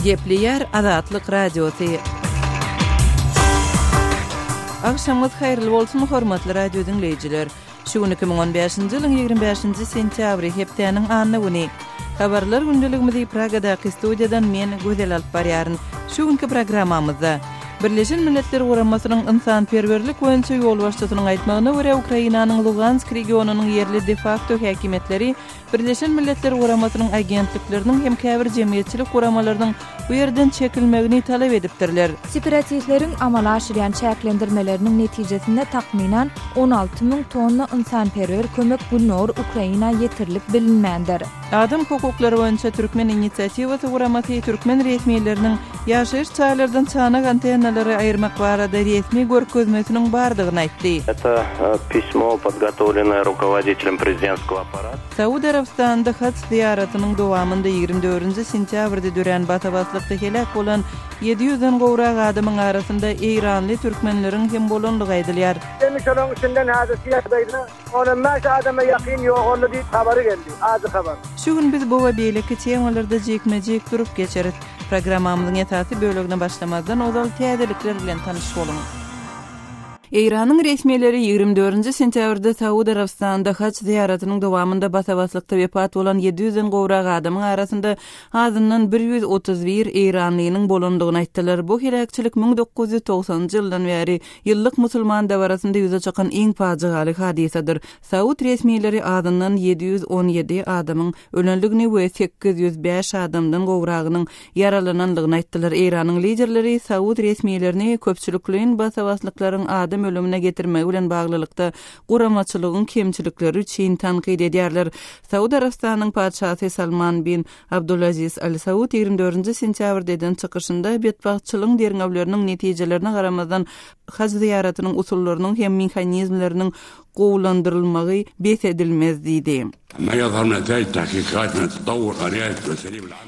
Gepleýär Azatlyk Radiosy. Agşamyňyz haýyrly bolsun, hormatly radio diňleýjiler! Şu gün 2015-nji ýylyň 25-nji sentýabry, hepdäniň anna güni. Habarlar gündeligimizi Pragadaky studiýadan men, Gözel alyp barýaryn. Şu günki programmamyzda, Birleşen Milletler Guramasynyň ynsanperwerlik boýunça ýolbaşçysynyň aýtmagyna görä, Ukrainanyň Lugansk regionynyň ýerli de-fakto häkimiýetleri Birleşen Milletler Guramasynyň agentlikleriniň hem käbir jemgyýetçilik guramalarynyň bu ýerden çekilmegini talap edipdirler. Separatistleriň amala aşyrýan çäklendirmeleriniň netijesinde takmynan 16 müň tonna ynsanperwer kömek gündogar Ukraina ýetirilip bilinmändir. Adam hukuklary boýunça Türkmen inisiatiwasy guramasy türkmen resmileriniň ýaşaýyş jaýlardan çanak antennalary aýyrmak barada resmi görkezmesiniň bardygyny aýtdy. Это pismo, podgotowlennoe rukovoditelem prezidentskogo apparata. Saud Arabystanynda haj zyýaratynyň dowamynda 24-nji sentýabrda dörän basa-baslykda heläk bolan 700-den gowrak adamyň arasynda eýranly türkmenleriň hem bolandygy aýdylýar. Jemi şolaryň içinden häzirki ýagdaýda On-on bäş adama ýakyn ýogaldy diýip habary geldi. Ajy habar. Şu gün biz bu we beýleki temalarda jikme-jik durup geçeris. Programmamyzyň esasy bölegine başlamazdan ozal täzelikler bilen tanyş boluň. Eýranyň resmileri 24-nji sentýabrda Saud Arabystanynda haj zyýaratynyň dowamynda basa-baslykda wepat bolan 700-den gowrak adamyň arasynda azyndan 131 eýranlynyň bolandygyny aýtdylar. Bu heläkçilik 1990-njy ýyldan bäri Ýyllyk musulman dabarasynda ýüze çykan iň pajygaly hadysadyr. Saud resmileri azyndan 717 adamyň ölendigini we 805 adamdan gowragynyň ýaralanandygyny aýtdylar. Eýranyň liderleri saud resmilerini köpçülikleýin basa-baslyklaryň adam ölümine getirmegi bilen baglylykda guramaçylygyň kemçilikleri üçin tankyt edýärler. Saud Arabystanynyň patyşasy Salman bin Abdulaziz Al Saud 24-nji sentýabrda eden çykyşynda betbagtçylygyň derňewleriniň netijelerine garamazdan haj zyýaratynyň usullarynyň hem mehanizmleriniň gowulandyrylmagy bes edilmez diýdi.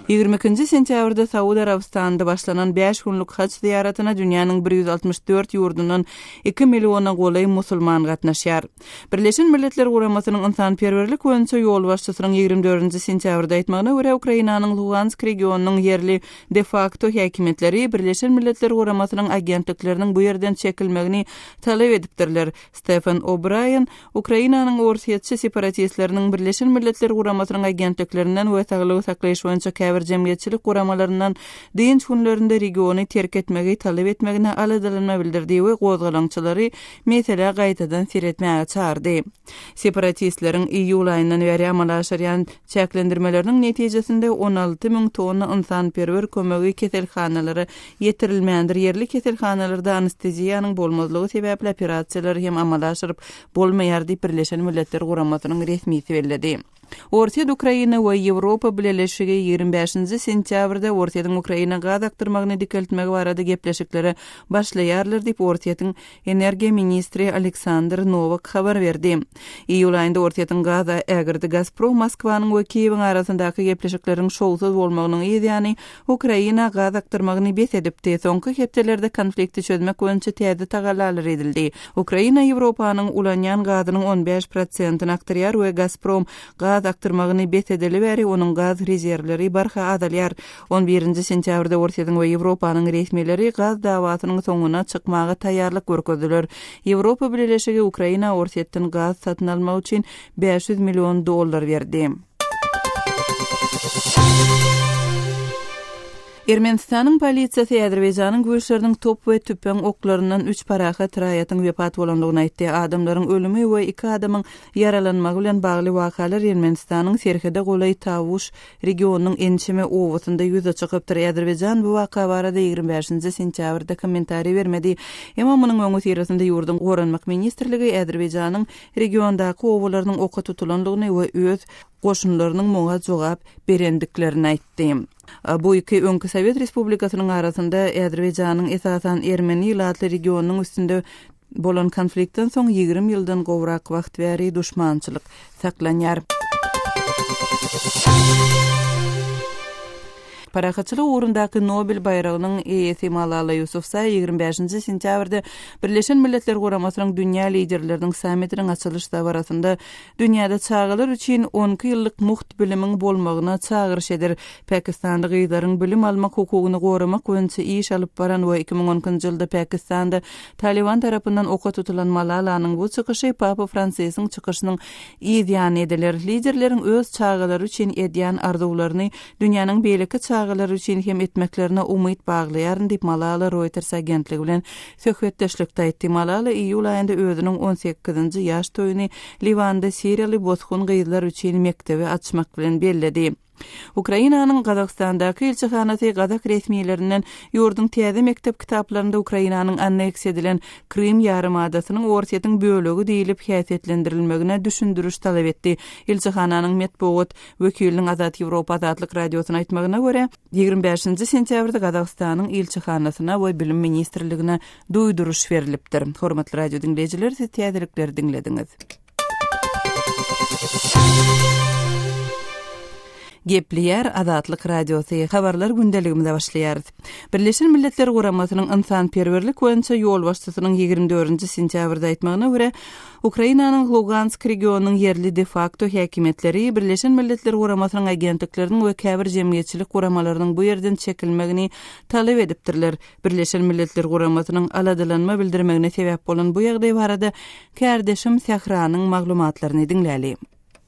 22-nji sentýabrda Saud Arabystanynda başlanan bäş günlük haj zyýaratyna dünýäniň 164 ýurdundan iki milliona golaý musulman gatnaşýar. Birleşen Milletler Guramasynyň ynsanperwerlik boýunça ýolbaşçysynyň 24-nji sentýabrda aýtmagyna görä, Ukrainanyň Lugansk regionynyň ýerli de-fakto häkimiýetleri Birleşen Milletler Guramasynyň agentlikleriniň bu ýerden çekilmegini talap edipdirler. Stefan O'Braýen Ukrainanyň orsýetçi separatistleriniň Birleşen Milletler Guramasynyň agentliklerinden we saglygy saklaýyş boýunça käbir jemgyýetçilik guramalaryndan dynç günlerinde regiony terk etmegi talap etmegine aladalanma bildirdi we gozgalaňçylary meselä gaýtadan seretmäge çagyrdy. Separatistleriň iýul aýyndan bäri amala aşyrýan çäklendirmeleriniň netijesinde 16 müň tonna ynsanperwer kömegi keselhanalara ýetirilmändir, ýerli keselhanalarda anesteziýanyň bolmazlygy sebäpli operasiýalary hem amala aşyryp bolmaýar diýip, Birleşen Milletler Guramasynyň resmisi belledi. Orsýet Ukraina we Ýewropa Bileleşigi 25-nji sentýabrda Orsýetiň Ukraina gaz akdyrmagyny dikeltmegi barada gepleşiklere başlaýarlar diýip, Orsýetiň energiýa ministri Aleksandr Nowak habar berdi. Iýul aýynda Orsýetiň gaz ägirdi Gazprom Moskwanyň we Kiýewiň arasyndaky gepleşikleriň şowsuz bolmagynyň yz ýany Ukraina gaz akdyrmagyny bes edipdi. Soňky hepdelerde konflikti çözmek boýunça täze tagallalar edildi. Ukraina Ýewropanyň ulanýan gazynyň 15 prosentini akdyrýar we Gazprom gaz akdyrmagyny bes edeli bäri onuň gaz rezerwleri barha azalýar. On birinji sentýabrda Orsýetiň we Ýewropanyň resmileri gaz dawasynyň soňuna çykmaga taýýarlyk görkezdiler. Ýewropa Bileleşigi Ukraina Orsýetden gaz satyn almak üçin 500 million dollar berdi. Ermenistanyň polisiýasy Azerbaýjanyň güýçleriniň top we tüpeň oklaryndan üç parahat raýatyň wepat bolandygyny aýtdy. Adamlaryň ölümi we iki adamyň ýaralanmagy bilen bagly wakalar Ermenistanyň serhede golaý Tawuş regionynyň ençeme obasynda ýüze çykypdyr. Azerbaýjan bu waka barada 25-nji sentýabrda kommentariý bermedi. Emma munuň öňüsyrasynda ýurduň Goranmak ministrligi Azerbaýjanyň regiondaky obalarynyň oka tutulandygyny we öz goşunlarynyň muňa jogap berendiklerini aýtdy. Bu iki öňki sowet respublikasynyň arasynda Azerbaýjanyň esasan ermeni ilatly regionynyň üstünde bolan konfliktden soň 20 ýyldan gowrak wagt bäri duşmançylyk saklanýar. Parahatçylyk ugrundaky Nobel baýragynyň eýesi Malala Ýusufzaý 25-nji sentýabrda Birleşen Milletler Guramasynyň dünýä liderleriniň sammitiniň açylyş dabarasynda dünýäde çagalar üçin on iki ýyllyk mugt bilimiň bolmagyna çagyryş eder. Pakistanly gyzlaryň bilim almak hukugyny goramak boýunça iş alyp baran we 2012-nji ýylda Pakistanda Talyban tarapyndan oka tutulan Malalanyň bu çykyşy Papa Fransisiň çykyşynyň yz ýany ediler. Liderleriň öz çagalary üçin edýän arzuwlaryny dünýäniň beýleki çagalary üçin hem etmeklerine umyt baglaýaryn diýip, Malala Reuters agentligi bilen söhbetdeşlikde aýtdy. Malala iýul aýynda özüniň on sekizinji ýaş toýuny Liwanda siriýaly bosgun gyzlar üçin mekdebi açmak bilen belledi. Ukrainanyň Gazagystandaky ilçihanasy gazak resmilerinden ýurduň täze mekdep kitaplarynda Ukrainanyň anneksiýa edilen Krym ýarymadasynyň Orsýetiň bölegi diýlip häsiýetlendirilmegine düşündiriş talap etdi. Ilçihananyň metbugat wekiliniň Azat Ýewropa Azatlyk Radiosyna aýtmagyna görä, 25-nji sentýabrda Gazagystanyň ilçihanasyna we Bilim ministrligine duýduryş berlipdir. Hormatly radio diňleýjiler, siz täzelikleri diňlediňiz. Gepleýär Azatlyk Radiosy, Habarlar gündeligimize başlaýarys. Birleşen Milletler Guramasynyň ynsanperwerlik boýunça ýolbaşçysynyň 24-nji sentýabrda aýtmagyna görä, Ukrainanyň Lugansk regionynyň ýerli de-fakto häkimiýetleri Birleşen Milletler Guramasynyň agentlikleriniň we käbir jemgyýetçilik guramalarynyň bu ýerden çekilmegini talap edipdirler. Birleşen Milletler Guramasynyň aladalanma bildirmegine sebäp bolan bu ýagdaý barada kärdeşim Sähranyň maglumatlaryny diňläli.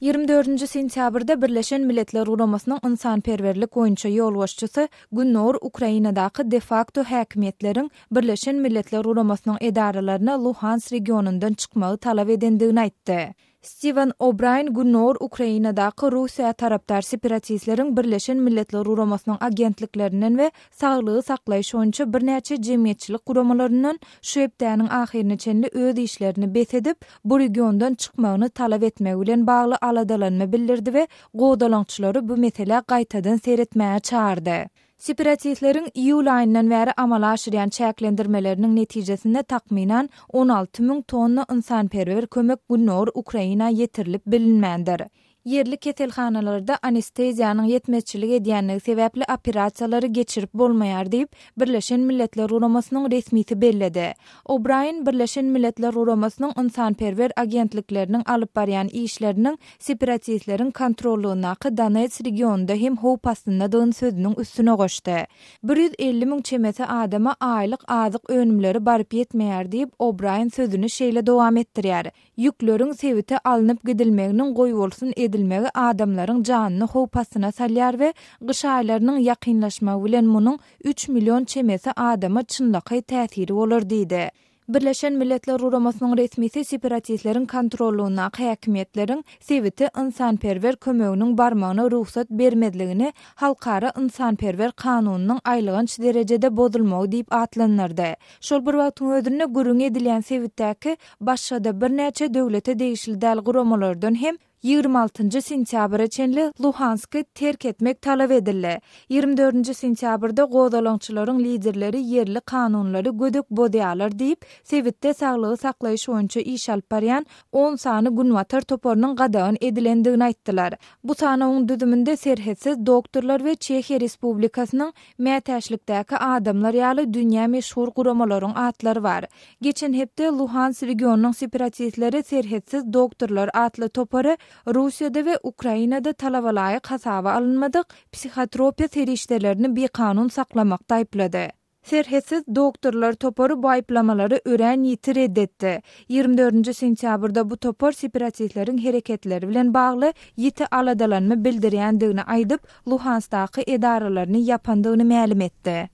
24-nji sentýabrda Birleşen Milletler Guramasynyň ynsanperwerlik boýunça ýolbaşçysy Gündogar Ukrainadaky de-fakto häkimiýetleriň Birleşen Milletler Guramasynyň edaralaryna Luhans regionyndan çykmagy talap edendigini aýtdy. Stiwen O'Braýn Gündogar Ukrainadaky Russiýa tarapdar separatistleriň Birleşen Milletler Guramasynyň agentliklerinden we saglygy saklaýyş boýunça birnäçe jemgyýetçilik guramalaryndan şu hepdäniň ahyryna çenli öz işlerini bes edip, bu regiondan çykmagyny talap etmegi bilen bagly aladalanma bildirdi we gozgalaňçylary bu meselä gaýtadan seretmäge çagyrdy. Separatistleriň iýul aýyndan bäri amala aşyrýan çäklendirmeleriniň netijesinde takmynan 16 müň tonna ynsanperwer kömek gündogar Ukraina ýetirilip bilinmändir. Ýerli keselhanalarda anesteziýanyň ýetmezçilik edýänligi sebäpli operasiýalary geçirip bolmaýar diýip, Birleşen Milletler Guramasynyň resmisi belledi. O'Braýen Birleşen Milletler Guramasynyň ynsanperwer agentlikleriniň alyp barýan işleriniň separatistleriň kontrollygyndaky Donets regionynda hem howp astyndadygyny sözüniň üstüne goşdy. 150 müň çemesi adama aýlyk azyk önümleri baryp ýetmeýär diýip, O'Braýen sözüni şeýle dowam etdirýär, Ýükleriň sebite alnyp gidilmeginiň goýbolsun edilmegi adamlaryň janyny howp astyna salýar we gyş aýlarynyň ýakynlaşmagy bilen munuň üç million çemesi adama çynlakaý täsiri bolar diýdi. Birleşen Milletler Guramasynyň resmisi separatistleriň kontrollygyndaky häkimiýetleriň sebite ynsanperwer kömeginiň barmagyna rugsat bermezligini halkara ynsanperwer kanunynyň aýylganç derejede bozulmagy diýip atlandyrdy. Şol bir wagtyň özünde gürrüňi edilýän sebitdäki başga-da birnäçe döwlete degişli däl guramalardan hem 26-njy sentýabra çenli Luhansky terk etmek talap edildi. 24-nji sentýabrda gozgalaňçylaryň liderleri ýerli kanunlary gödek bozýarlar diýip, sebitde saglygy saklaýyş boýunça iş alyp barýan on sany günbatar toparynyň gadagan edilendigini aýtdylar. Bu sanawyň düzüminde Serhetsiz doktorlar we Çehiýa Respublikasynyň Mätäçlikdäki adamlar ýaly dünýä meşhur guramalaryň atlary bar. Geçen hepde Luhans regionynyň separatistleri Serhetsiz doktorlar atly topary Russiýada we Ukrainada talabalaýyk hasaba alynmadyk psihotropiýa serişdelerini bikanun saklamakda aýyplady. Serhetsiz doktorlar topary bu aýyplamalary örän ýiti ret etdi. 24-nji sentýabrda bu topar separatistleriň hereketleri bilen bagly ýiti aladalanma bildirýändigini aýdyp, Luhansdaky edaralaryny ýapandygyny mälim etdi.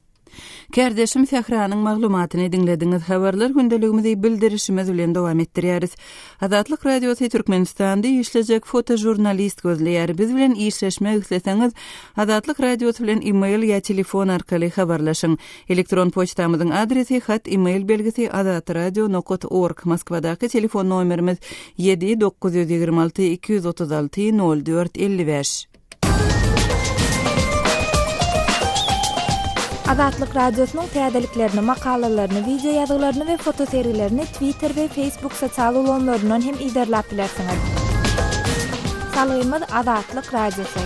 Kärdeşim Sähranyň maglumatyny diňlediňiz. Habarlar gündeligimizi bildirişimiz bilen dowam etdirýäris. Azatlyk Radiosy Türkmenistanda işlejek fotožurnalist gözleýär. Biz bilen işleşmek isleseňiz, Azatlyk Radiosy bilen e-mail ýa telefon arkaly habarlaşyň. Elektron poçtamyzyň adresi, hat e-mail belgisi azatradio nokat org, Moskwadaky telefon nomerimiz 7 926 236 04 55. Azatlyk Radiosynyň täzeliklerini, makalalaryny, wideo ýazgylaryny we fotosergilerini Twitter we Facebook sosial ulgamlaryndan hem yzarlap bilersiňiz. Salgymyz Azatlyk Radiosy.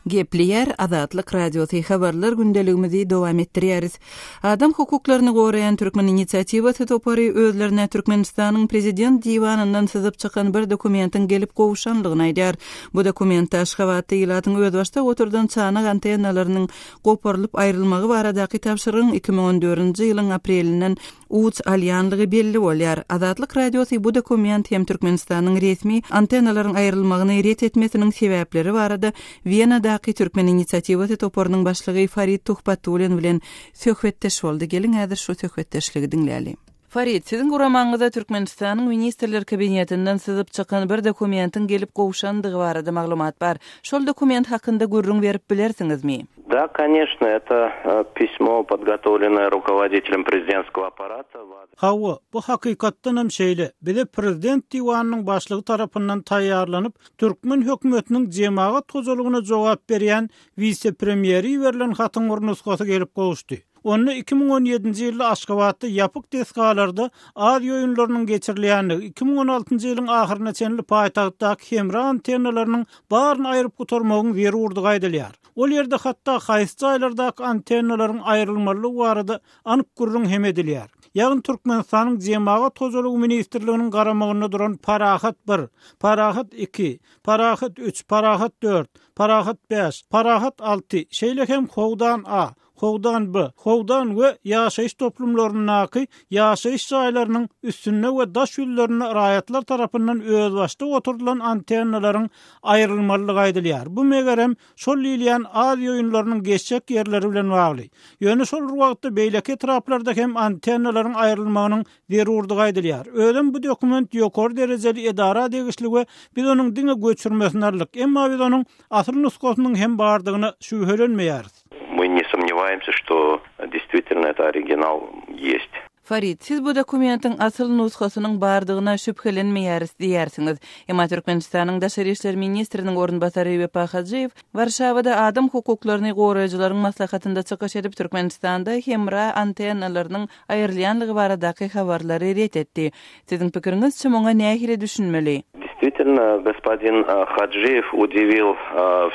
Gepleýär Azatlyk Radiosy habarlar gündeligimizi dowam etdirýäris. Adam hukuklaryny goraýan Türkmen inisiatiwasy topary özlerine Türkmenistanyň Prezident diwanyndan syzyp çykan bir dokumentiň gelip gowşanlygyny aýdýar. Bu dokumentde Aşgabatda ilatyň özbaşdak oturdan çanak antennalarynyň goparylyp aýrylmagy baradaky tabşyrygyň 2014-nji ýylyň aprelinden uç alýanlygy belli bolýar. Azatlyk Radiosy bu dokument hem Türkmenistanyň resmi antennalaryň aýrylmagyny ret etmesiniň sebäpleri barada Wenadaky Türkmen inisiatiwasy toparynyň başlygy Farid Tuhbatullin bilen söhbetdeş boldy. Geliň häzir şu söhbetdeşligi diňläli. Farid, siziň guramaňyza Türkmenistanyň Ministrler Kabinetinden syzyp çykan bir dokumentiň gelip gowşandygy barada maglumat bar. Şol dokument hakynda gürrüň berip bilersiňizmi? Da, koneçno, eto pismo, podgotowlennoe rukovoditelem prezidentskogo apparata w adres. Hawa, bu hakykatdanam şeýle. Bize Prezident diwanynyň başlygy tarapyndan taýýarlanyp, türkmen hökümetiniň jemagat hojalygyna jogap berýän wise-premýeri iberilen hatyň bir nusgasy gelip gowuşdy. Onda 2017-nji ýylda Aşgabatda ýapyk desgalarda Aziýa oýunlarynyň geçirilýändigi, 2016-njy ýylyň ahyryna çenli paýtagtdaky hemra antennalarynyň baryny aýryp gutarmagyň zerurdygy aýdylýar. Ol ýerde hatda haýsy jaýlardaky antennalaryň aýrylmalydygy barada anyk gürrüň hem edilýär. Ýagny Türkmenistanyň Jemagat hojalygy ministrliginiň garamagynda duran Parahat bir, Parahat iki, Parahat üç, Parahat dört, Parahat bäş, Parahat alty, şeýle hem Howdan A, Howdan B, Howdan we ýaşaýyş toplumlaryndaky ýaşaýyş jaýlarynyň üstünde we daş ýüzlerinde raýatlar tarapyndan özbaşdak oturdylan antennalaryň aýrylmalydygy aýdylýar. Bu megerem, şol diýilýän Aziýa oýunlarynyň geçjek ýerleri bilen bagly. Ýöne şol bir wagtda beýleki etraplarda hem antennalaryň aýrylmagynyň zerurdygy aýdylýar. Özem bu dokument ýokary derejeli edara degişli we biz onuň diňe göçürmesini aldyk. Emma biz onuň asyl nusgasynyň hem bardygyna şübhelenmeýäris. Мы не сомневаемся, что действительно это original есть. Farid, siz bu dokumentiň asyl nusgasynyň bardygyna şübhelenmeýäris diýýärsiňiz. Emma Türkmenistanyň Daşary işler ministriniň orunbasary Wepa Hajyýew Warşawada adam hukuklaryny goraýjylaryň maslahatynda çykyş edip, Türkmenistanda hemra antennalarynyň aýrylýanlygy baradaky habarlary ret etdi. Siziň pikiriňizçe muňa nähili düşünmeli? Действительно, господин Хаджиев удивил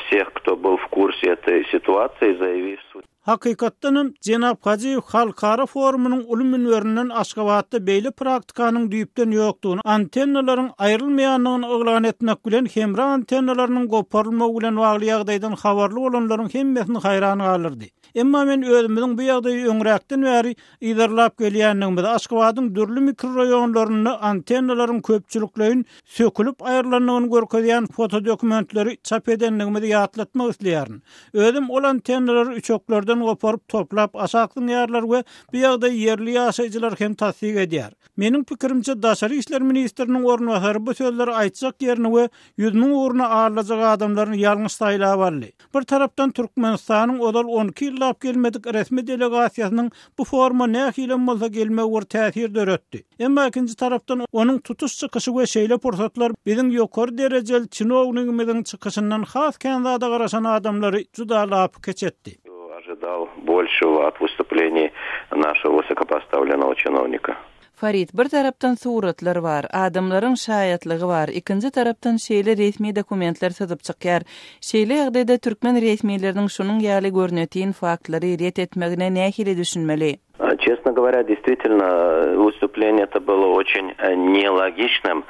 всех, кто был в курсе этой ситуации, заявив. Hakykatdan hem, jenap Hajyýew halkara forumynyň uly münberinden Aşgabatda beýle praktikanyň düýpden ýokdugyny, antennalaryň aýrylmaýandygyny yglan etmek bilen hemra antennalarynyň goparylmagy bilen bagly ýagdaýdan habarly bolanlaryň hemmesini haýran galdyrdy. Emma men özümiziň bu ýagdaýy öňräkden bäri yzarlap gelýändigimizi, Aşgabadyň dürli mikroraýonlarynda antennalaryň köpçülikleýin sökülip aýrylandygyny görkezýän fotodokumentleri çap edendigimizi ýatlatmak isleýärin. Özem ol antennalary üçeklerden goparyp, toplap aşak zyňýarlar we bu ýagdaýy ýerli ýaşaýjylar hem tassyk edýär. Meniň pikirimçe, daşary işler ministriniň orunbasary bu sözleri aýtjak ýerini we ýüzüniň ugruna aldajak adamlaryny ýalňyş saýlap aldy. Bir tarapdan Türkmenistanyň ozal 12 ýyllap gelmedik resmi delegasiýasynyň bu foruma nähilem bolsa gelmegi bir täsir döretdi. Emma ikinji tarapdan onuň tutuş çykyşy we şeýle pursatlar biziň ýokary derejeli çinownigimiziň çykyşyndan has kän zada garaşan adamlary juda lapykeç etdi. Ожидал большего от выступлений нашего высокопоставленного чиновника. Farid, bir tarapdan suratlar bar, adamlaryň şaýatlygy bar, ikinji tarapdan şeýle resmi dokumentler syzyp çykýar. Şeýle ýagdaýda türkmen resmileriniň şunuň ýaly görnetin faktlary ret etmegine nähili düşünmeli? Честно говоря, действительно, выступление это было очень нелогичным.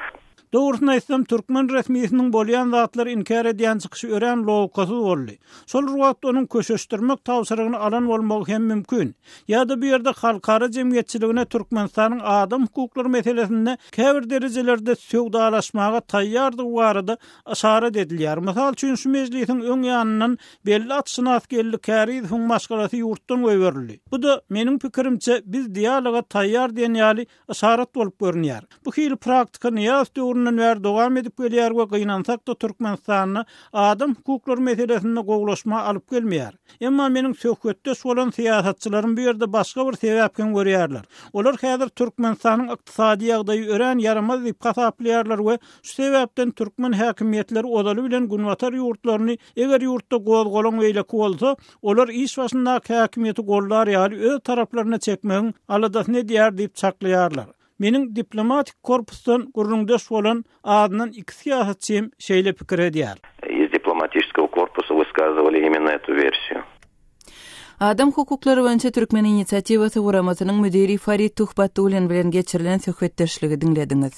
Dogrusyny aýtsam, türkmen resmisiniň bolýan zatlary inkär edýän çykyşy örän logikasyz boldy. Şol bir wagtda onuň köşeşdirmek tabşyrygyny alan bolmagy hem mümkin. Ýa-da bu ýerde halkara jemgyýetçiligine Türkmenistanyň adam hukuklary meselesinde käbir derejelerde söwdalaşmaga taýýardygy barada yşarat edilýär. Mysal üçin, şu mejlisiň öň ýanyndan belli atşynas Geldi Kärizowyň maşgalasy ýurtdan goýberildi. Bu-da, meniň pikirimçe, biz dialoga taýýar diýen ýaly yşarat bolup görünýär. Bu hili praktika Nyýazow döwründen bäri dowam edip gelýär we gynansak-da Türkmenistanda adam hukuklary meselesinde gowulaşma alyp gelmeýär. Emma meniň söhbetdeş bolan syýasatçylarym bu ýerde başga bir sebäp hem görýärler. Olar häzir Türkmenistanyň ykdysady ýagdaýy örän ýaramaz diýip hasaplaýarlar we şu sebäpden türkmen häkimiýetleri ozaly bilen günbatar ýurtlaryny eger ýurtda gozgalaň beýleki bolsa, Olar iş başyndaky häkimiýeti goldar ýaly öz taraplaryna çekmegiň aladasyny edýär diýip çaklaýarlar. Meniň diplomatik korpusdan gürrüňdeş bolan azyndan iki syýasatçym şeýle pikir edýär. Iz diplomatiçeskogo korpusa. корпуса высказывали именно эту версию. Adam hukuklary boýunça Türkmen inisiatiwasy guramasynyň müdiri Farid Tuhbatullin bilen geçirilen söhbetdeşligi diňlediňiz.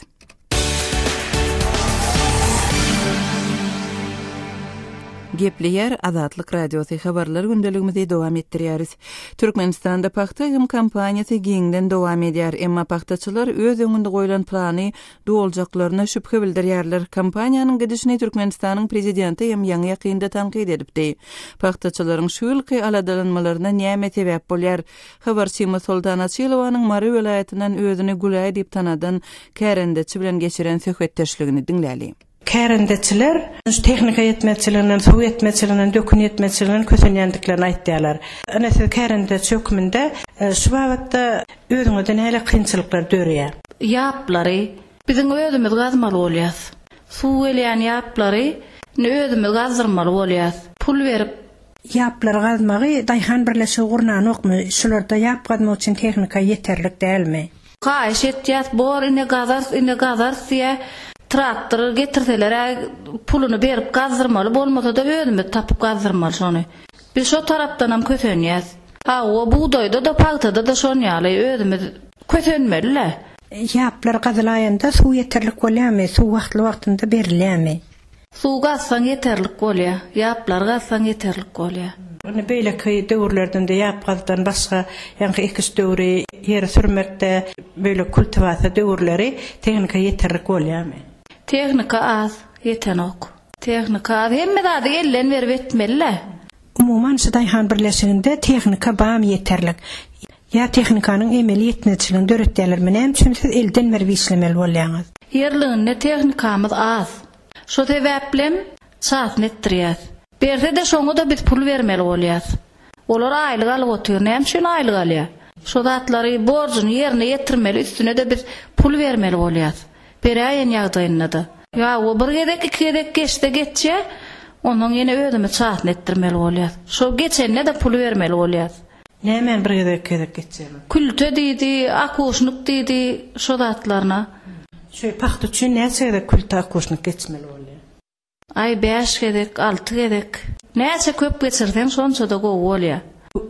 Gepleýär Azatlyk Radiosy habarlar gündeligimizi dowam etdirýäris. Türkmenistanda pagta ýygym kampaniýasy giňden dowam edýär, emma pagtaçylar öz öňünde goýlan plany doljaklaryna şübhe bildirýärler. Kampaniýanyň gidişini Türkmenistanyň prezidenti hem ýaňy-ýakynda tankyt edipdi. Pagtaçylaryň şu ýylky aladalanmalaryna näme sebäp bolýar? Habarçymyz Soltan Açylowanyň Mary welaýatyndan özüni Gülaý diýip tanadan kärendeçi bilen geçiren söhbetdeşligini diňläli. Kärendeçiler şu tehnika ýetmezçiliginden, suw ýetmezçiliginden, dökün ýetmezçiliginden kösenýändiklerini aýtýarlar. Ine siz kärendeçi hökmünde şu babatda özüňizde nähili kynçylyklar döreýär? Ýaplary biziň özümiz gazmaly bolýas. Suw gelýän ýaplary indi özümiz gazdyrmaly bolýas. Pul berip. Ýaplary gazmagy daýhan birleşigi gurnanokmy? Şularda ýap gazmak üçin tehnika ýeterlik dälmi? Haýyş etýäs, bor ine gazarys, ine gazarys diýýä. Traktor getirseler-ä puluny berip gazdyrmaly, bolmasa-da özümiz tapyp gazdyrmaly şony. Biz şo tarapdanam kösenýäs. Hawa, bugdaýda-da, pagtada-da şon ýaly özümiz kösenmeli-le. Ýaplar gazylaýanda suw ýeterlik bolýarmy? Suw wagtly-wagtynda berilýärmi? Suw gazsaň ýeterlik bolýar. Ýaplary gazsaň ýeterlik bolýar. Indi beýleki döwürlerden-de ýap gazdan başga, ýaňky ekiş döwri, ýeri sürmekde, beýleki kultiwasiýa döwürleri tehnika ýeterlik bolýarmy? Tehnika az, ýetenok. Tehnika az, hemme zady elden berip etmeli-le. Umuman şu daýhan birleşiginde tehnika bamy ýeterlik? Ýa tehnikanyň emeli ýetmezçiligini döretýärlermi? Näme üçin siz elden berip işlemeli bolýaňyz? Ýerliginde tehnikamyz az. Şo sebäplem çasyny etdirýäs. Berse-de şoňa-da biz pul bermeli bolýas. Olar aýlyk alyp otyr. Näme üçin aýlyk alýar? Şo zatlary borjuny ýerine ýetirmeli üstüne-de biz pul bermeli bolýas. Beräýen ýagdaýynda-da. Ýa-o bir gezek, iki gezek geçse geçýär, onsoň ýene özümiz çasyny etdirmeli bolýas. Şo geçende-de pul bermeli bolýas. Nämäni bir gezek, iki gezek geçýärler? Külte diýdi, akuşnik diýdi, şo zatlaryna. Şu pagta üçin näçe gezek külte, akuşnik geçmeli bolýar? Aý, bäş gezek, alty gezek. Näçe köp geçirseň, şonça-da gowy bolýar.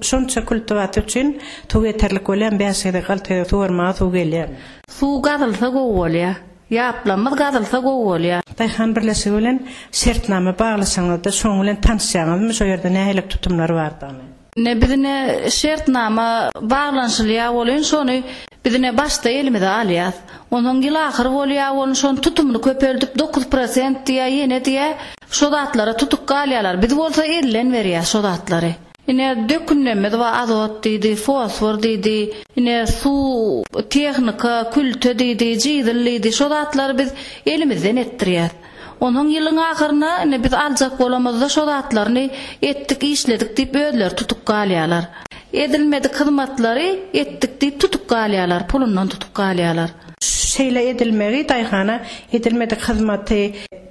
Şonça kultiwasiýa üçin suw ýeterlik bolýarmy? Bäş gezek, alty gezek suwarmaga suw gelýärmi? Suw gazylsa gowy bolýar. Ýaplamyz gazylsa gowy bolýar. Daýhan birleşigi bilen şertnama baglaşaňyzda şoň bilen tanyşýaňyzmy, şo ýerde nähili tutumlar bardygyny? Ine biz ine şertnama baglanşylýar welin şony biz ine başda elimize alýas. Onsoň ýyl ahyry bolýar welin şony tutumyny köpeldip 9% diýýär ýene diýýär şo zatlara tutup galýarlar. Biz bolsa elden berýäs şo zatlary. Ine dökünlemmiz bar azot diýdi, fosfor diýdi, ine suw, tehnika, külte diýdi, jizil diýdi şo zatlary biz elimizden etdirýäs. Onsoň ýylyň ahyryna indi biz aljak bolamyzda şo zatlaryny etdik, işledik diýip özleri tutup galýarlar. Edilmedik hyzmatlary etdik diýip tutup galýarlar, pulundan tutup galýarlar. Şeýle edilmegi daýhana edilmedik hyzmaty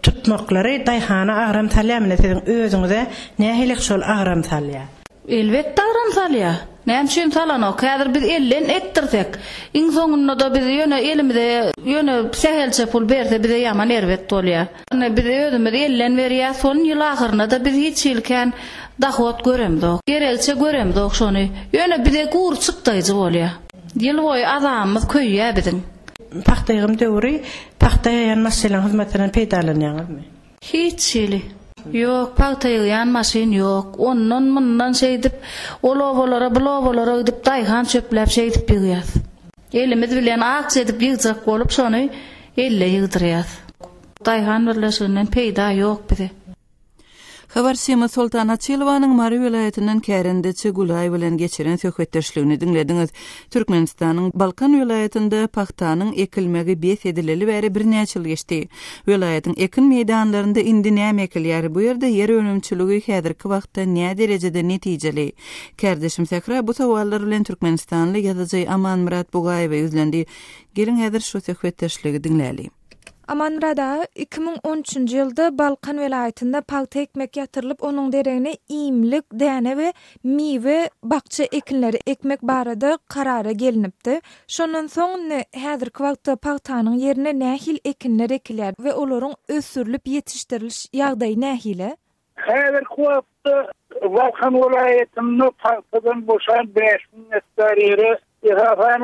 tutmaklary daýhana agram salýarmy indi siziň özüňize nähili şol agram salýar? Elbetde agram salýar. Näme üçin salanok? Häzir biz elden etdirsek, iň soňunda-da biz ýöne elimize ýöne sähelçe pul berse bize ýaman erbet bolýar. Indi biz özümiz elden berýäs, şony ýyl ahyryna-da biz hiç hili kän dohod göremzok. Geregiçe göremzok şony. Ýöne bize gury çykdaýjy bolýar. Ýyl boýy azabymyz köýýär biziň. Pagta ýygym döwri pagta ýaýan maşynlaryň hyzmatyndan peýdalanýaňyzmy? Hiç hili. Ýok, pagta ýygýan maşyn ýok. Ondan, mundan şeýdip, ol obalara, bul obalara gidip daýhan çöpläp şeýdip ýygýas. Elimiz bilen akja edip ýygjak bolup şony elle ýygdyrýas. Daýhan birleşiginden peýda ýok bize. Habarçymyz Soltan Açylowanyň Mary welaýatyndan kärendeçi Gülaý bilen geçiren söhbetdeşligini diňlediňiz. Türkmenistanyň Balkan welaýatynda pagtanyň ekilmegi bes edileli bäri birnäçe ýyl geçdi. Welaýatyň ekin meýdanlarynda indi näme ekilýär? Bu ýerde ýer önümçiligi häzirki wagtda näderejede netijeli? Kärdeşim Sähra bu sowallar bilen türkmenistanly ýazyjy Amanmyrat Bugaýewe ýüzlendi. Geliň häzir şu söhbetdeşligi diňläli. Amanmyrat aga, 2013-nji ýylda Balkan welaýatynda pagta ekmek ýatyrylyp, onuň deregine iýmlik, däne we miwe, bakja ekinleri ekmek barada karara gelnipdi. Şondan soň indi häzirki wagtda pagtanyň ýerine nähili ekinler ekilýär we olaryň ösdürilip ýetişdiriliş ýagdaýy nähili? Häzirki wagtda Balkan welaýatynda pagtadan boşan 5000 gektar ýere esasan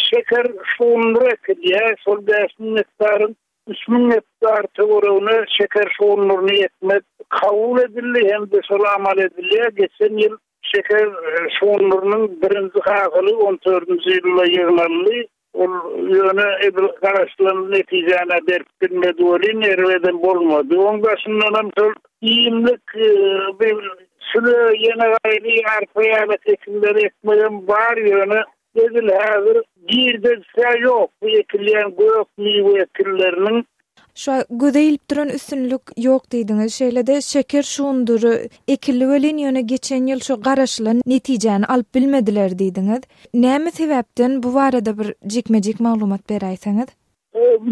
şeker şugundyry ekilýär. Şol 5000 gektaryň 3000 gektar töweregine şeker şugundyryny ekmek kabul edildi hem-de şol amal edilýär. Geçen ýyl şeker şugundyrynyň birinji hasyly on dördünji ýylda ýygnaldy. Ol ýöne edil garaşylan netijäni berip bilmedi welin, erbedem bolmady. Oň daşyndanam şol iýmlik bir süle, ýene gaýry arpa ýaly ekinleri ekmegem bar, ýöne edil häzir girdejisi-ä ýok bu ekilýän gök miwe ekinleriniň. Şu göze ilip duran üstünlik ýok diýdiňiz. Şeýle-de şeker şugundyry ekildi welin, ýöne geçen ýyl şu garaşylan netijäni alyp bilmediler diýdiňiz. Näme sebäpden bu barada bir jikme-jik maglumat beräýseňiz?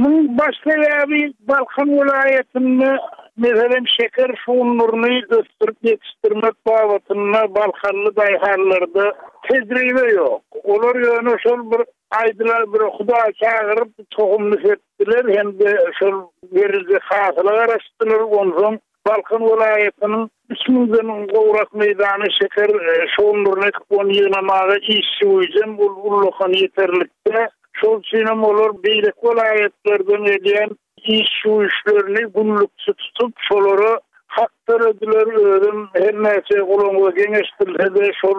Munuň baş sebäbi Balkan welaýatynda meselem şeker şugundyryny ösdürip ýetişdirmek babatynda balkanly daýhanlarda tejribe ýok. Olar ýöne şol bir aýdylan bir hudaý çagyryp tohumyny sepdiler hem-de şol beriljek hasyla garaşdylar. Onsoň Balkan welaýatynyň üç müňden gowrak meýdany şeker şugundyryny ekip, ony ýygnamaga işçi güýjem ullakan ýeterlikde. Şol üçinem olar beýleki welaýatlardan gelýän işçi güýçlerini günlükçi tutup, şolara hak tölediler. Özem her näçe gulagyňyza geňeşdirilse-de, şol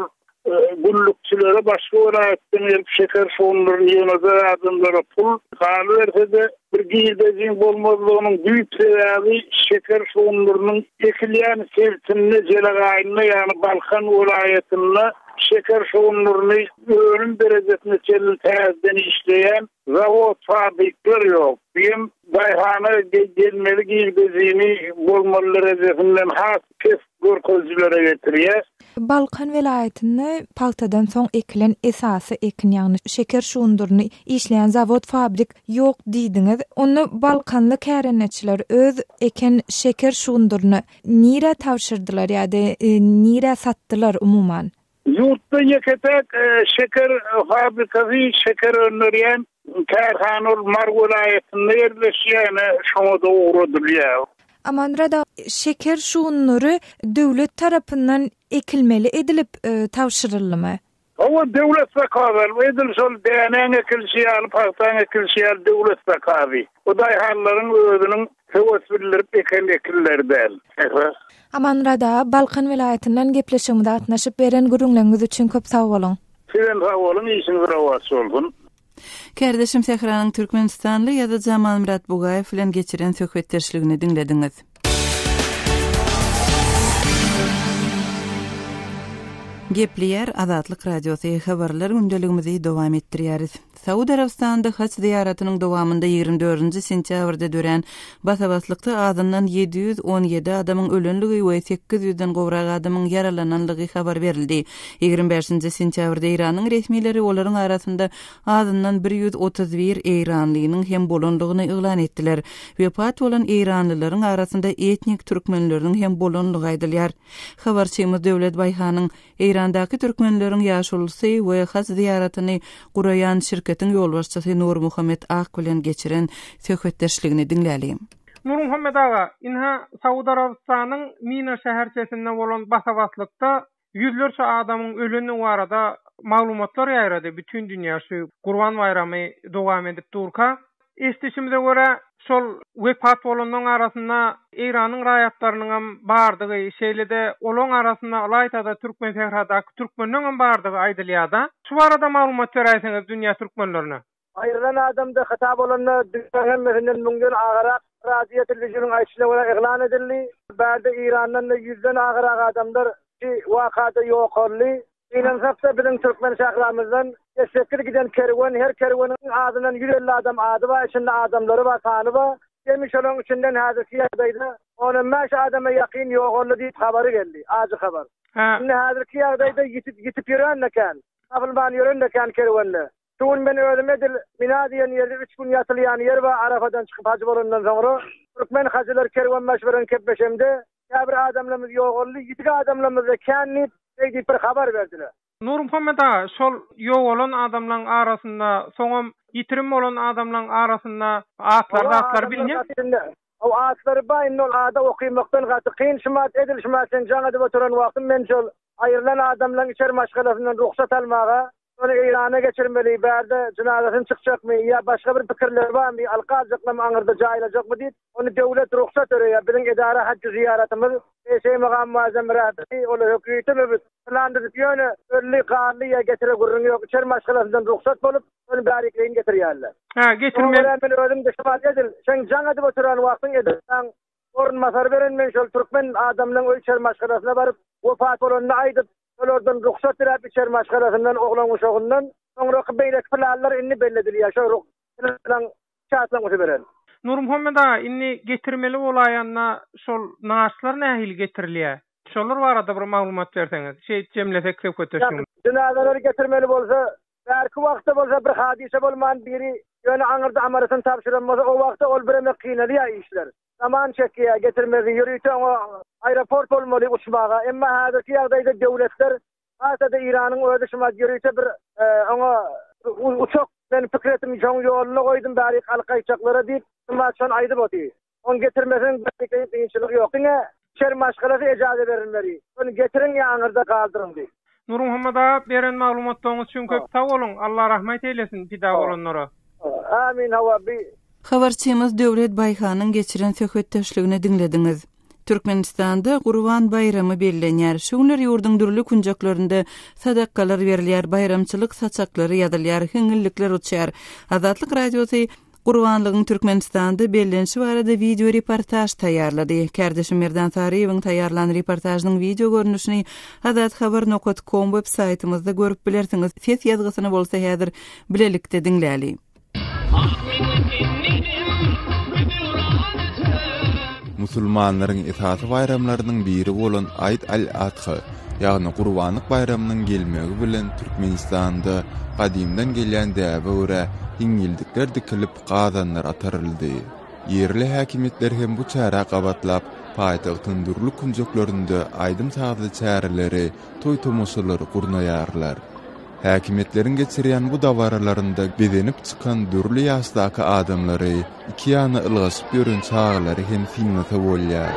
Günlükçilere başga welaýatdan gelip şeker şugundyryny ýygnajak adamlara pul, galyberse-de, bir girdejiň bolmazlygynyň düýp sebäbi şeker şugundyrynyň ekilýän sebitinde, Jelegaýynda, ýagny Balkan welaýatynda şeker şugundyryny önüm derejesine çenli täzeden işleýän zawod, fabrikler ýok. Bu hem daýhana gelmeli girdejini bolmaly derejesinden has pes görkezijilere getirýär. Balkan welaýatynda pagtadan soň ekilen esasy ekin, ýagny şeker şugundyryny işleýän zawod-fabrik ýok diýdiňiz. Onda balkanly kärendeçiler öz eken şeker şugundyryny nirä tabşyrdylar ýa-da nirä satdylar umuman? Ýurtda ýeke-täk şeker fabrikasy, şeker öndürýän kärhana ol Mary welaýatynda ýerleşýär, ine, şoňa-da ugradylýar. Amanmyrat aga, şeker şugundyry döwlet tarapyndan ekilmeli edilip tabşyryldymy? Hawa, döwlet zakazy, edil şol dänäň ekilişi ýaly, pagtaň ekilişi ýaly döwlet zakazy. Bu daýhanlaryň özüniň höwes bildirip eken ekinleri däl. Amanmyrat aga, Balkan welaýatyndan gepleşigimize gatnaşyp beren gürrüňleriňiz üçin köp sag boluň. Sizem sag boluň, işiňiz rowaç bolsun. Kärdeşim Sähranyň türkmenistanly ýazyjy Amanmyrat Bugaýew bilen geçiren söhbetdeşligini diňlediňiz. Gepleýär Azatlyk Radiosy, Habarlar gündeligimizi dowam etdirýäris. Saud Arabystanynda haç zyýaratynyň dowamynda 24-nji sentýabrda dörän basa-baslykda azyndan 717 adamyň ölenligi we 800-den gowrak adamyň ýaralananlygy habar berildi. 25-nji sentýabrda Eýranyň resmileri olaryň arasynda azyndan 131 eýranlynyň hem bolanlygyny yglan etdiler. Wepat bolan eýranlylaryň arasynda etnik türkmenleriniň hem bolanlygy aýdylýar. Habarçymyz Döwlet Baýhanyň Eýrandaky türkmenleriň ýaşulusy we haj zyýaratyny guraýan şirketiň ýolbaşçysy Nurmuhammet Ak bilen geçiren söhbetdeşligini diňläliň. Nurmuhammet aga, ynha, Saud Arabystanyň Mina şäherçesinde bolan basa-baslykda ýüzlerçe adamyň ölendigi barada maglumatlar ýaýrady bütin dünýä şu Gurban baýramy dowam edip durka. Eşidişimize görä, şol wepat bolanlaryň arasynda Eýranyň raýatlarynyňam bardygy, şeýle-de olaň arasynda ylaýta-da Türkmensähradaky türkmenleňem bardygy aýdylýar-da. Şu barada maglumat beräýseňiz dünýä türkmenlerine. Aýrylan adamda hata bolanda dünýäň hemmesinden müňden agarak radio telewizýonyň aýdyşyna görä yglan edildi. Bärde Eýrandan-da ýüzden agarak adamlar şu wakada ýokaldy. Gynansakda biziň türkmen şähramyzdan 48 giden kerwen her kerweniň azyndan 150 adam ady bar içinde adamlary bar sany bar jemi şolaň içinden häzirki ýagdaýda on bäş adama ýakyn ýogaldy diýip habary geldi ajy habar indi häzirki ýagdaýda ýitip ýitip ýören-de kän tapylman ýören-de kän kerwende şu gün men özüm edil Mina diýen ýerde üç gün ýatylýan ýer bar Arafadan çykyp hajy bolandan soňra türkmen hajylar kerwenbaşy bilen kepleşemde Käbir adamlarymyz ýogaldy, ýitik adamlarymyz-da kän diýip, şeý diýip bir habar berdiler. Nurmuhammet aga, şol ýogalan adamlaň arasynda, soňam ýitirim bolan adamlaň arasynda atlary zatlary bilinýärmi? Haw atlary ba indi ol ada okymakdan gaty kyn şumat edil şumat sen jaň edip oturan wagtym men şol aýrylan adamlaň içeri maşgalasyndan rugsat almaga şony Eýrana geçirmeli bärde jynazasyny çykjakmy ýa başga bir pikirleri barmy alyp galjaklamy aňyrda jaýlajakmy diýip ony döwlet rugsat bereýär biziň edara hajj zyýaratymyz Eşeý Mugam Muazzam Rahberi ola höküýte möbüt plan düzüp ýöne ölli garly ýa getire gürrüň ýok içeri maşgalasyndan rugsat bolup Ony bärikleýin getirýärler. Hä, getirmeli. Şoňa görä men özüm-de şu wagt edil seň jaň edip oturan wagtyň edaraň orunbasary beren men şol türkmen adamlaň öý içeri maşgalasyna baryp wepat bolanyny aýdyp, şolardan rugsat diläp içeri maşgalasyndan oglan-uşagyndan soňraky beýleki planlar indi belli edilýär şo planlaň şatlangyjy beren. Nurmuhammet aga, indi getirmeli bolaýanda şol naşlar nähili getirilýär? Şolar barada bir maglumat berseňiz, şeýdip jemlesek söhbetdeşligimizi. Jynazaleri getirmeli bolsa, Bärki wagtda bolsa bir hadysa bolman biri ýöne aňyrda amanatyny tabşyran bolsa o wagtda ol biremek kynalýar işler. Zaman çekýär getirmegi ýörite oňa aeroport bolmaly uçmaga emma häzirki ýagdaýda döwletler hasada Iranyň özi şumat ýörite bir oňa uçak men pikir etdim şoň ýoluna goýdum bärik alyp gaýtjaklara diýip şumat şony aýdyp otyr. Ony getirmeseň bir kynçylyk ýok. Diňe şer maşgalasy ejaza berilmeli. Ony getiriň ýa aňyrda galdyryň diýip. Nurmuhammet aga beren maglumatlaryňyz üçin köp sag boluň Allah rahmet eýlesin pida bolanlara. Amin hawa bi. Habarçymyz Döwlet Baýhanyň geçiren söhbetdeşligini diňlediňiz. Türkmenistanda Gurban baýramy bellenýär. Şu günler ýurduň dürli künjeklerinde sadakalar berilýär, baýramçylyk saçaklary ýazylýar, hiňňillikler uçýar. Azatlyk Radiosy Gurbanlygyň Türkmenistanda bellenişi barada wideo reportaž taýýarlady. Kärdeşim Merdan Saryýewiň taýýarlan reportažynyň wideo görnüşini azathabar nokat kom web saýtymyzda görüp bilersiňiz. Ses ýazgysyny bolsa häzir bilelikde diňläli. Musulmanlaryň esasy baýramlarynyň biri bolan Aýd al-Adha, ýagny Gurbanlyk baýramynyň gelmegi bilen Türkmenistanda gadymdan gelýän däbe görä hiňňildikler dikilip, gazanlar ataryldy. Ýerli häkimiýetler hem bu çärä gabatlap, paýtagtyň dürli künjeklerinde aýdym-sazly çäreleri, toý-tomaşalary gurnaýarlar. Häkimiýetleriň geçirýän bu dabaralarynda bezenip çykan dürli ýaşdaky adamlary, iki ýana ylgaşyp ýören çagalary hem synlasa bolýar.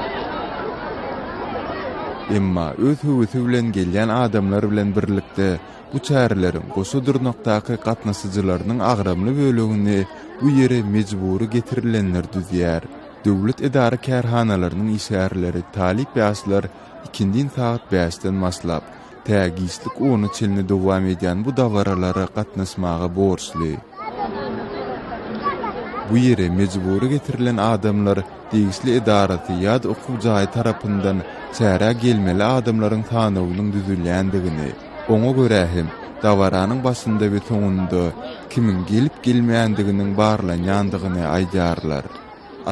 Emma öz höwesi bilen gelýän adamlar bilen birlikde bu çäreleriň goşa dyrnakdaky gatnaşyjylarynyň agramly bölegini bu ýere mejbury getirilenler düzýär. Döwlet edara-kärhanalarynyň işgärleri, talyp ýaşlar ikindin sagat bäşden başlap, tä giçlik ona çenli dowam edýän bu dabaralara gatnaşmaga borçly. Bu ýere mejbury getirilen adamlar degişli edarasy ýa-da okuw jaýy tarapyndan çärä gelmeli adamlaryň sanawynyň düzülýändigini, oňa görä hem dabaranyň başynda we soňunda kimiň gelip-gelmändiginiň barlanýandygyny aýdýarlar.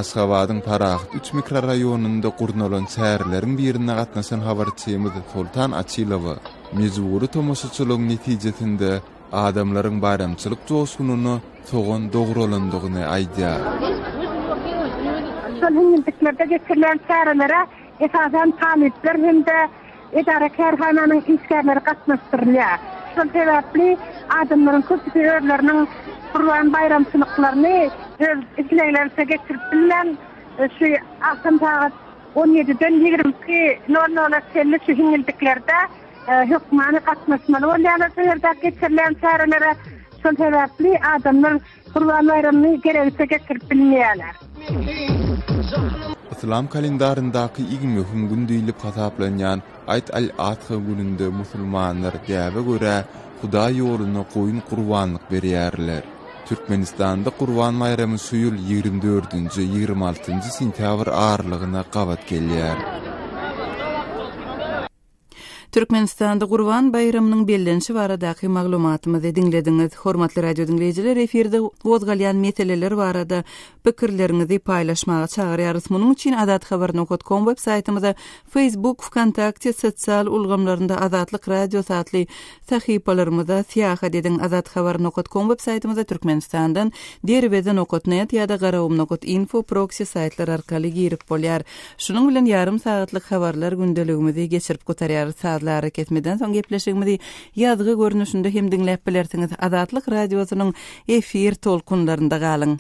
Aşgabadyň Parahat üç mikroraýonynda gurnalan çäreleriň birine gatnaşan habarçymyz Soltan Açylowa mejbury tomaşaçylygyň netijesinde adamlaryň baýramçylyk joşgunyna sogan dogralandygyny aýdýar. Şol hiňňildiklerde geçirilen çärelere esasan talyplar hem-de edara-kärhananyň işgärleri gatnaşdyrylýar. Şol sebäpli adamlaryň köpüsi özleriniň Gurban baýramçylyklaryny öz islegleriçe geçirip bilmän, şu agşam sagat on ýediden 22 nol nola çenli şu hiňňildiklerde hökmany gatnaşmaly bolýarlar şu ýerdäki geçirilýän çärelere. Şol sebäpli adamlar Gurban baýramyny geregiçe geçirip bilmeýärler. Yslam kalendaryndaky iň möhüm gün diýlip hasaplanýan Aýd al-Adha gününde musulmanlar däbe görä Hudaý ýoluna goýun gurbanlyk berýärler. Türkmenistanda Gurban baýramy şu ýyl 24-nji, 26-njy sentýabr aralygyna gabat gelýär. Türkmenistanda Gurban baýramynyň bellenişi baradaky maglumatymyzy diňlediňiz. Hormatly radio diňleýjiler, efirde gozgalýan meseleler barada pikirleriňizi paýlaşmaga çagyrýarys. Munuň üçin azathabar nokat kom web saýtymyza, Facebook, Wkontakte sosial ulgamlarynda Azatlyk Radiosy atly sahypalarymyza syýahat ediň. Azathabar nokat kom web saýtymyza Türkmenistandan Derweze nokat net ýa-da Garagum nokat info proksi saýtlar arkaly girip bolýar. Şunuň bilen ýarym sagatlyk habarlar gündeligimizi geçirip gutarýarys. Sazly arakesmeden soň gepleşigimizi ýazgy görnüşinde hem diňläp bilersiňiz. Azatlyk Radiosynyň efir tolkunlarynda galyň!